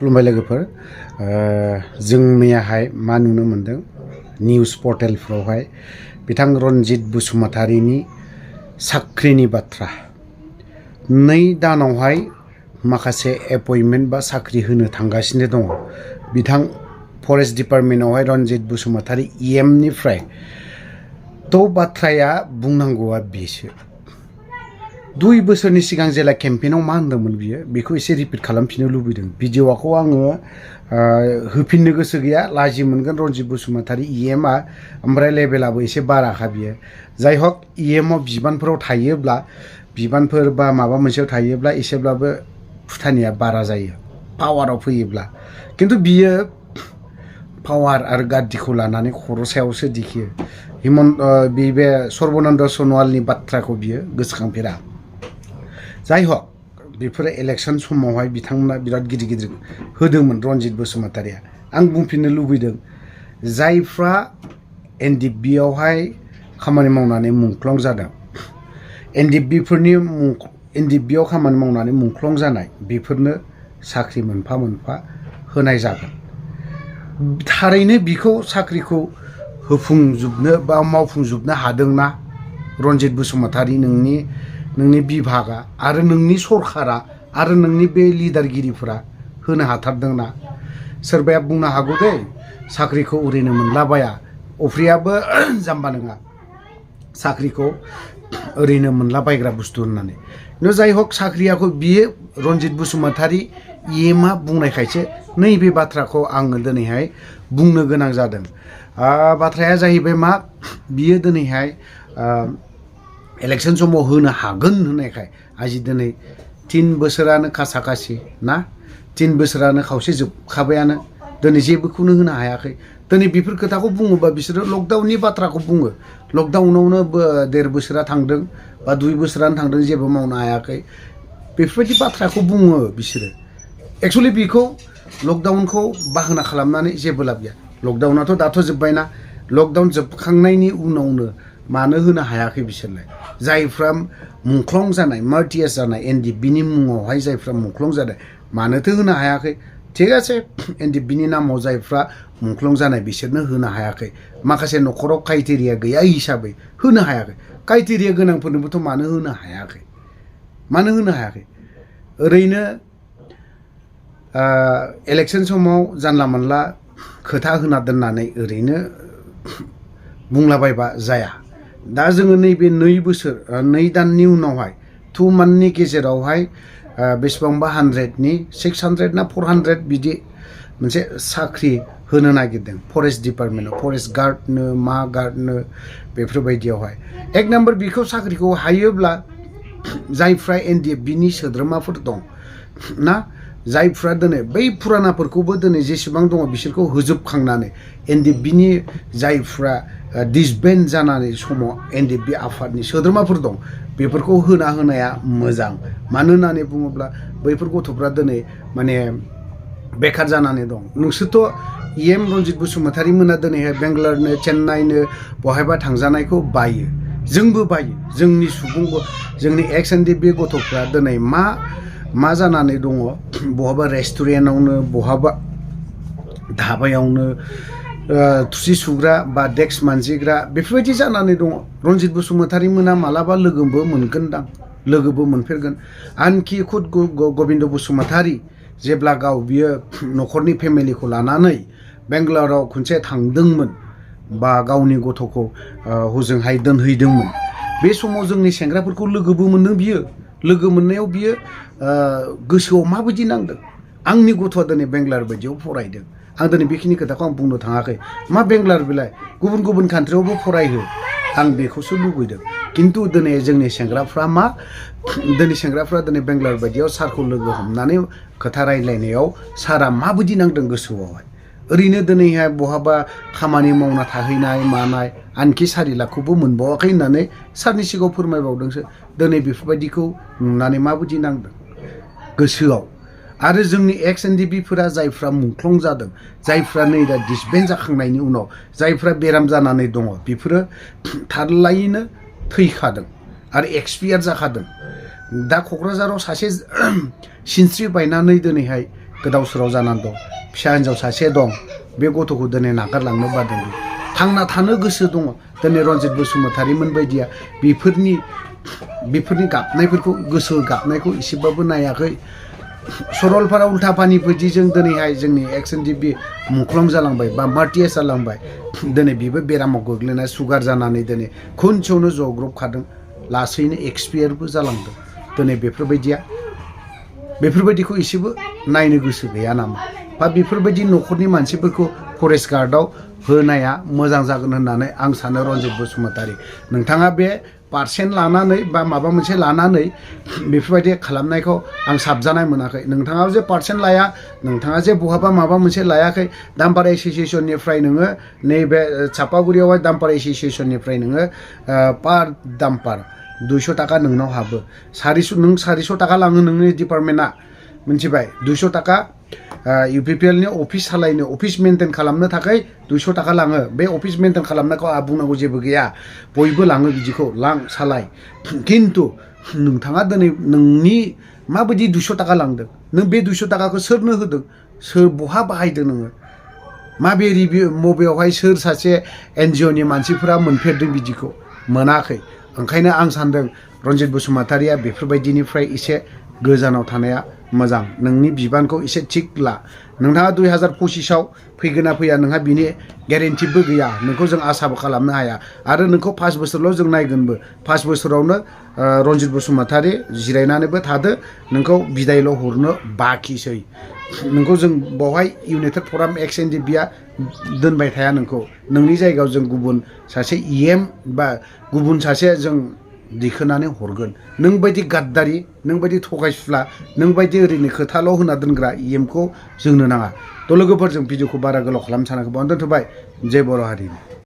खुलुमबाय लोगोफोर जों मैयाहाय मा नुनो मोनदों निउज पर्टेलफ्रावहाय बिथां रनजित बसुमतारीनि साख्रिनि बाथ्रा 2 दानावहाय माखासे एपइन्टमेन्ट बा साख्रि होनो थांगासिनो दङ बिथां फरेस्ट डिपार्टमेन्टआवहाय रनजित बसुमतारी EM निफ्राय तो बाथ्राया बुंनांगौआ बेसो 2 बोसोरनि सिगां जेला केम्पेइनाव मा होनदोंमोन बियो बेखौ एसे रिपिट खालामफिननो लुबैदों भिडिअखौ आङो होफिननो गोसो गैया लाजि मोनगोन रनजित बसुमतारी EM आ ओमफ्राय लेभेलाबो एसे बाराखा बियो जाय हक EM आव बिबानफोराव थायोब्ला बिबानफोर बा माबा मोनसेयाव थायोब्ला एसेब्लाबो फुथानिया बारा जायो पावाराव फैयोब्ला किन्तु बियो पावार आरो गाद्दिखौ लानानै खर' सायावसो दिखियो बे सर्बानन्द सन'वालनि बाथ्राखौ बियो गोसोखांफेरा जाय हक बेफोरो इलेक्शन समावहाय बिथांमोना बिराद गिदिर गिदिर होदोंमोन रनजित बसुमतारीया आं बुंफिननो लुबैदों जायफ्रा NDB आवहाय खामानि मावनानै मुंख्लं जादों NDB आव खामानि मावनानै मुंख्लं जानाय बेफोरनो साख्रि मोनफा मोनफा होनाय जागोन थारैनो बिखौ साख्रिखौ होफुंजोबनो बा मावफुंजोबनो हादोंना रनजित बसुमतारी नोंनि बिभागा आरो नोंनि सरकारा आरो नोंनि बे लिडारगिरिफोरा होनो हाथारदोंना सोरबाया बुंनो हागौ दे साख्रिखौ ओरैनो मोनलाबाया अफ्रियाबो जाम्बा नङा साख्रिखौ ओरैनो मोनलाबायग्रा बुस्थु होननानै जाय हक साख्रियाखौ बियो रनजित बसुमतारी EM आ बुंनायखायसो नैबे बाथ्राखौ आङो दिनैहाय बुंनो गोनां जादों बाथ्राया जाहैबाय मा बियो दिनैहाय इलेक्शन समाव होनो हागोन होननायखाय आजि दिनै 3 बोसोरानो खासाखासि ना 3 बोसोरानो खावसे जोबखाबायानो दिनै जेबोखौनो होनो हायाखै दिनै बेफोर खोथाखौ बुङोबा बिसोरो लकडाउननि बाथ्राखौ बुङो लकडाउनावनो 1.5 बोसोरा थांदों बा 2 बोसोरानो थांदों जेबो मावनो हायाखै बेफोरबायदि बाथ्राखौ बुङो बिसोरो एक्चुअली बेखौ लकडाउनखौ बाहाना खालामनानै जेबो लाब गैया लकडाउनाथ' दाथ' जोब्बायना लकडाउन जोबखांनायनि उनावनो मानो होनो हायाखै बिसोरलाय जायफ्रा मुंख्लं जानाय मार्टियास जानाय NDB नि मुङावहाय जायफ्रा मुंख्लं जादों मानोथो होनो हायाखै ठीक আছে NDB नि नामाव जायफ्रा मुंख्लं जानाय बिसोरनो होनो हायाखै माखासे नखराव क्राइटेरिया गैया हिसाबै होनो हायाखै क्राइटेरिया गोनांफोरनोबोथ' मानो होनो हायाखै ओरैनो इलेक्शन समाव जानला मोनला खोथा होना दोननानै ओरैनो बुंलाबायबा जाया दा जोङो नैबे 2 दाननि उनावहाय 2 मान्थनि गेजेरावहाय बेसेबांबा 100नि 600 ना 400 बिदि मोनसे साख्रि होनो नागिरदों फरेस्ट डिपार्टमेन्टआव फरेस्ट गार्डनो मा गार्डनो बेफोरबायदियावहाय 1 नम्बर बिखौ साख्रिखौ हायोब्ला जायफ्रा NDB नि सोद्रोमाफोर दं ना जायफ्रा दिनै बै फुरानाफोरखौबो दिनै जेसेबां दङ बिसोरखौ होजोबखांनानै NDB नि जायफ्रा डिसबेन्ड जानानै समाव NDB आफादनि सोद्रोमाफोर दं बेफोरखौ होनाया मोजां मानो होननानै बुङोब्ला बैफोर गथ'फ्रा दिनै माने बेखार जानानै दं नोंसोरथ' EM रनजित बसुमतारी मोना दिनैहाय बेंगालुरुनो चेन्नाइनो बहायबा थांजानायखौ बायो जोंबो बायो जोंनि एक्स NDB गथ'फ्रा दिनै मा जानानै दङ बहाबा रेस्टुरेन्टआवनो बहाबा धाबायावनो थुसि सुग्रा बा डेस्क मानजिग्रा बेफोरबायदि जानानै दङ रनजित बसुमतारी मोना मालाबा लोगोबो मोनफेरगोन आनखि खुद गबिन्द बसुमतारी जेब्ला गाव बियो नखरनि फेमिलिखौ लानानै बेंगालुरुआव खनसे थांदोंमोन बा गावनि गथ'खौ हजोंहाय दोनहैदोंमोन बे समाव जोंनि सेंग्राफोरखौ लोगोबो मोनदों बियो लोगो मोननायाव बियो गोसोआव माबायदि नांदों आंनि गथ'आ दिनै बेंगालुरु बायदियाव फरायदों आं दिनै बेखिनि खोथाखौ आं बुंनो थाङाखै मा बेंगालुरु बेलाय गुबुन कान्ट्रियावबो फरायहो आं बेखौसो लुबैदों किन्तु दिनै जोंनि सेंग्राफ्रा दिनै बेंगालुरु बायदियाव सारखौ लोगो हमनानै खोथा रायज्लायनायाव सारा माबायदि नांदों गोसोआवहाय ओरैनो दिनैहाय बहाबा खामानि मावना थाहैनाय मानाय आनखि 4 लाखखौबो मोनबावाखै होननानै सारनि सिगाङाव फोरमायबावदोंसो दिनै बेफोरबायदिखौ नुनानै माबायदि नांदों गोसोआव आरो जोंनि एक्स NDB फोरा जायफ्रा मुंख्लं जादों जायफ्रा नै दा डिसबेन्ड जाखांनायनि उनाव जायफ्रा बेराम जानानै दङ बेफोरो थारलायैनो थैखादों आरो एक्सपायार जाखादों दा क'क्राझाराव सासे सिनस्रि बायनानै दिनैहाय गोदाव सोराव जानानै दं फिसा हिन्जाव सासे दं बे गथ'खौ दिनै नागारलांनो बादों थांना थानो गोसो दङ दिनै रन्जित बसुमतारीमोन बायदिया बेफोरनि गाबनायफोरखौ गोसो गाबनायखौ एसेबाबो नायाखै सरलपारा उल्थापानिफोरजों दिनैहाय जोंनि एक्स एनडिपि मुंख्लं जालांबाय बा मार्टियास जालांबाय दिनै बेबो बेरामाव गोग्लैना सुगार जानानै दिनै खनसेयावनो जग्रबखादों लासैनो एक्सपायारबो जालांदों दिनै बेफोरबायदिखौ एसेबो नायनो गोसो गैया नामा बा बेफोरबायदि न'खरनि मानसिफोरखौ फरेस्ट गार्डआव होनाया मोजां जागोन होननानै आं सानो रन्जित बसुमतारी नोंथाङा बे पार्सेन्ट लानानै बा माबा मोनसे लानानै बेफोरबायदि खालामनायखौ आं साबजानाय मोनाखै नोंथाङा जे पार्सेन्ट लाया नोंथाङा जे बहाबा माबा मोनसे लायाखै दाम्पार एस'सिएसननिफ्राय नोङो नैबे चापागुरियावहाय दाम्पार एस'सिएसननिफ्राय नोङो पार दाम्पार 200 टाका नोंनाव हाबो 400 टाका लाङो नोंनि डिपार्टमेन्टआ मिथिबाय 200 टाका UPPL नि अफिस सालायनो अफिस मेनटेन खालामनो थाखाय 200 टाका लाङो बे अफिस मेनटेन खालामनायखौ आं बुंनांगौ जेबो गैया बयबो लाङो बिदिखौ लां सालाय खिन्थु नोंथाङा दिनै नोंनि माबायदि 200 टाका लांदों नों बे 200 टाकाखौ सोरनो होदों सोर बहा बाहायदों नोङो माबे मबेयावहाय सोर सासे NGO नि मानसिफोरा मोनफेरदों बिदिखौ मोनाखै ओंखायनो आं सानदों रन्जित बसुमतारीया बेफोरबायदिनिफ्राय एसे गोजानाव थानाया मोजां नोंनि बिबानखौ एसे थिग ला नोंथाङा 2025 आव फैगोन ना फैया नोंहा बिनि गेरेन्टिबो गैया नोंखौ जों आसाबो खालामनो हाया आरो नोंखौ 5 बोसोरल' जों नायगोनबो 5 बोसोरावनो रन्जित बसुमतारी जिरायनानैबो थादो नोंखौ बिदायल' हरनो बाखिसै नोंखौ जों बावहाय इउनाइटेड फराम एक्स एनडिपिआ दोनबाय थाया नोंखौ नोंनि जायगायाव जों गुबुन सासे EM बा गुबुन सासे जों दिखोनानै हरगोन नों बायदि गाद्दारि नों बायदि थगायसुला नों बायदि ओरैनो खोथाल' होना दोनग्रा EM खौ जोंनो नाङा थ' लोगोफोरजों भिडिअखौ बारा गोलाव खालामनो सानाखै बावनो दोनथ'बाय जय बर' हारिनि